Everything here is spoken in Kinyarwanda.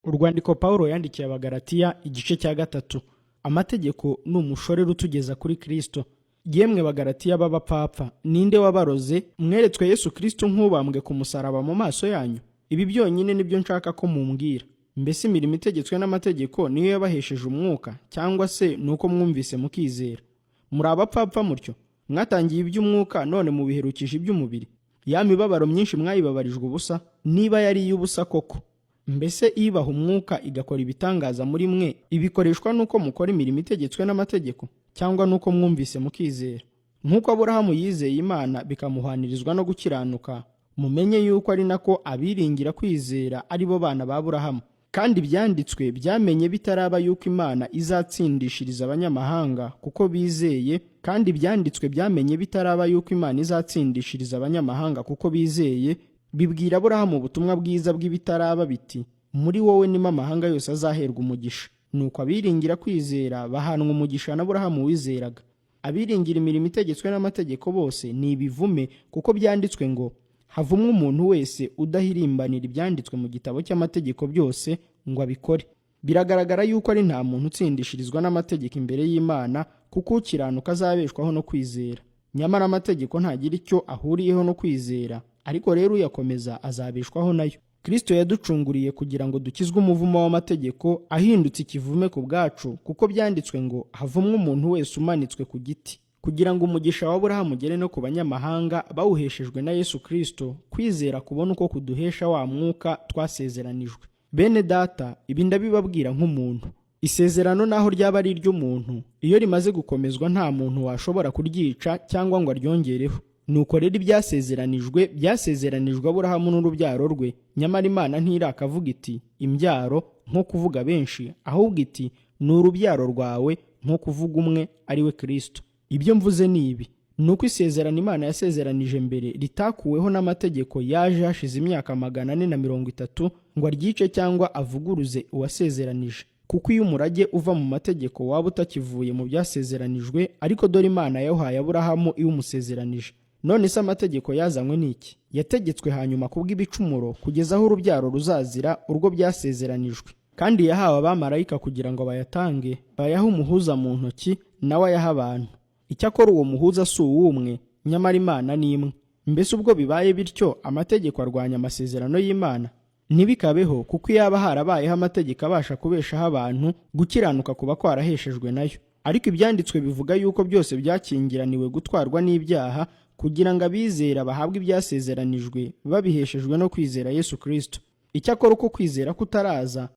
Urwandiko Pawulo yandikiye Abagalatiya, igice cya 3. Amategeko ni umushorera utugeza kuri Kristo. Yemwe Bagalatiya b'abapfapfa, ninde wabaroze? Mweretswe Yesu Kristo nk'ubambwe ku musaraba mu maso yanyu? Ibi byonyine nibyo nshaka ko mumbwira. Mbese imirimo itegetswe n'amategeko niyo yabahesheje umwuka, cyangwa se ni uko mwumvise mukizera? Muri abapfapfa mutyo? Mwatangiye iby'umwuka, none mubiherukije iby'umubiri? Ya mibabaro myinshi mwayibabarijwe ubusa, niba yari iy'ubusa koko? Mbese ibaha umwuka igakora ibitangaza muri mwe, ibikoreshwa n'uko mukora imirimo itegetswe n'amategeko, cyangwa n'uko mwumvise mukizera? Nk'uko Aburahamu yizeye Imana bikamuhwanirizwa no gukiranuka, mumenye yuko ari nako abiringira kwizera ari bo bana ba Aburahamu. Kandi ibyanditswe byamenye bitaraba yuko Imana izatsindishiriza abanyamahanga kuko bizeye, kandi ibyanditswe byamenye bitaraba yuko Imana izatsindishiriza abanyamahanga kuko bizeye, bibwira Aburahamu ubutumwa bwiza bw'ibitaraba biti: "Muri wowe nimo amahanga yose azaherwa umugisha." Nuko abiringira kwizera bahanwa umugisha na Aburahamu wizeraga. Abiringira imirimo itegetswe n'amategeko bose ni ibivume, kuko byanditswe ngo: "Havumwe umuntu wese udahirimbanira ibyanditswe mu gitabo cy'amategeko byose ngo abikore." Biragaragara yuko ari nta muntu utsindishirizwa n'amategeko imbere y'Imana, kuko ukiranuka azabeshwaho no kwizera. Nyamara amategeko ntagira icyo ahuriyeho no kwizera, ariko rero uyakomeza azabeshwaho nayo. Kristo yaducunguriye kugira ngo dukizwe umuvumo w'amategeko, ahindutse ikivume ku bwacu, kuko byanditswe ngo: "Havumwe umuntu wese umanitswe ku giti", kugira ngo umugisha wa Aburahamu ugere no ku banyamahanga bawuheshejwe na Yesu Kristo, kwizera kubona uko kuduhesha wa mwuka twasezeranijwe. Bene Data, ibi ndabibabwira nk'umuntu: isezerano naho ryaba ari iry'umuntu, iyo rimaze gukomezwa nta muntu washobora kuryica cyangwa ngo aryongereho. Nuko rero ibyasezeranijwe byasezeranijwe Aburahamu n'urubyaro rwe. Nyamara Imana ntirakavuga iti "imbyaro", nko kuvuga benshi, ahubwo iti "ni urubyaro rwawe", nko kuvuga umwe, ari we Kristo. Ibyo mvuze ni ibi: ni uko isezerano Imana yasezeranije mbere ritakuweho n'amategeko yaje hashize imyaka 430 ngo aryice cyangwa avuguruze uwasezeranije. Kuko iyo umurage uva mu mategeko, waba utakivuye mu byasezeranijwe, ariko dore Imana yawuhaye Aburahamu iwumusezeranije. None se amategeko yazanywe n'iki? Yategetswe hanyuma kubw'ibicumuro, kugeza aho urubyaro ruzazira urwo byasezeranijwe. Kandi yahawe abamarayika kugira ngo bayatange, bayahe umuhuza mu ntoki, nawe ayaha abantu. Icyakora uwo muhuza si uw'umwe, nyamara Imana ni imwe. Mbese ubwo bibaye bityo, amategeko arwanya amasezerano y'Imana? Ntibikabeho! Kuko iyaba harabayeho amategeko abasha kubeshaho abantu, gukiranuka kuba kwaraheshejwe nayo. Ariko ibyanditswe bivuga yuko byose byakingiraniwe gutwarwa n'ibyaha, kugira ngo abizera bahabwe ibyasezeranijwe babiheshejwe no kwizera Yesu Kristo. Icyakora uko kwizera kutaraza